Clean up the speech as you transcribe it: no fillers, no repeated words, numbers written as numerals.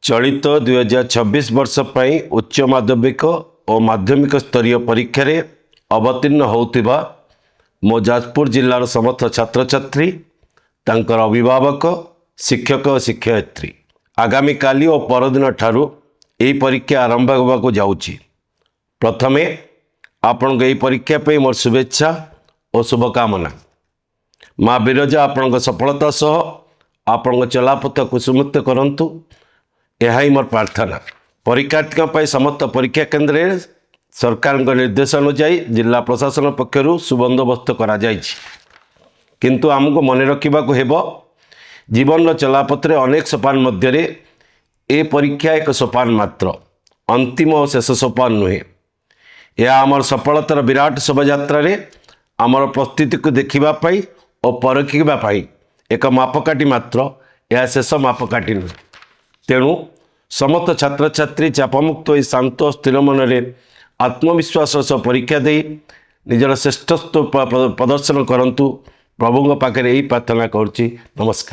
ଚଳିତ 2026 ବର୍ଷ ପାଇଁ ଉଚ୍ଚ ମାଧ୍ୟମିକ ଓ ମାଧ୍ୟମିକ ସ୍ତରୀୟ ପରୀକ୍ଷାରେ ଅବତୀର୍ଣ୍ଣ ହେଉଥିବା ମୋ ଯାଜପୁର ଜିଲ୍ଲାର ସମସ୍ତ ଛାତ୍ରଛାତ୍ରୀ, ତାଙ୍କର ଅଭିଭାବକ, ଶିକ୍ଷକ ଓ ଶିକ୍ଷୟିତ୍ରୀ, ଆଗାମୀକାଲି ଓ ପରଦିନ ଠାରୁ ଏହି ପରୀକ୍ଷା ଆରମ୍ଭ ହେବାକୁ ଯାଉଛି। ପ୍ରଥମେ ଆପଣଙ୍କ ଏହି ପରୀକ୍ଷା ପାଇଁ ମୋର ଶୁଭେଚ୍ଛା ଓ ଶୁଭକାମନା। ମା ବିରଜା ଆପଣଙ୍କ ସଫଳତା ସହ ଆପଣଙ୍କ ଚଲାପଥ କୁସୁମିତ କରନ୍ତୁ, ଏହା ହିଁ ମୋର ପ୍ରାର୍ଥନା। ପରୀକ୍ଷାର୍ଥୀଙ୍କ ପାଇଁ ସମସ୍ତ ପରୀକ୍ଷା କେନ୍ଦ୍ରରେ ସରକାରଙ୍କ ନିର୍ଦ୍ଦେଶ ଅନୁଯାୟୀ ଜିଲ୍ଲା ପ୍ରଶାସନ ପକ୍ଷରୁ ସୁବନ୍ଦୋବସ୍ତ କରାଯାଇଛି। କିନ୍ତୁ ଆମକୁ ମନେ ରଖିବାକୁ ହେବ, ଜୀବନର ଚଲାପଥରେ ଅନେକ ସୋପାନ ମଧ୍ୟରେ ଏ ପରୀକ୍ଷା ଏକ ସୋପାନ ମାତ୍ର, ଅନ୍ତିମ ଓ ଶେଷ ସୋପାନ ନୁହେଁ। ଏହା ଆମର ସଫଳତାର ବିରାଟ ଶୋଭାଯାତ୍ରାରେ ଆମର ପ୍ରସ୍ତୁତିକୁ ଦେଖିବା ପାଇଁ ଓ ପରଖିବା ପାଇଁ ଏକ ମାପକାଠି ମାତ୍ର। ଏହା ଶେଷ ମାପକାଠି ନୁହେଁ। ତେଣୁ ସମସ୍ତ ଛାତ୍ରଛାତ୍ରୀ ଚାପମୁକ୍ତ ହୋଇ ଶାନ୍ତ ଓ ସ୍ଥିର ମନରେ ଆତ୍ମବିଶ୍ୱାସର ସହ ପରୀକ୍ଷା ଦେଇ ନିଜର ଶ୍ରେଷ୍ଠତ୍ୱ ପ୍ରଦର୍ଶନ କରନ୍ତୁ, ପ୍ରଭୁଙ୍କ ପାଖରେ ଏହି ପ୍ରାର୍ଥନା କରୁଛି। ନମସ୍କାର।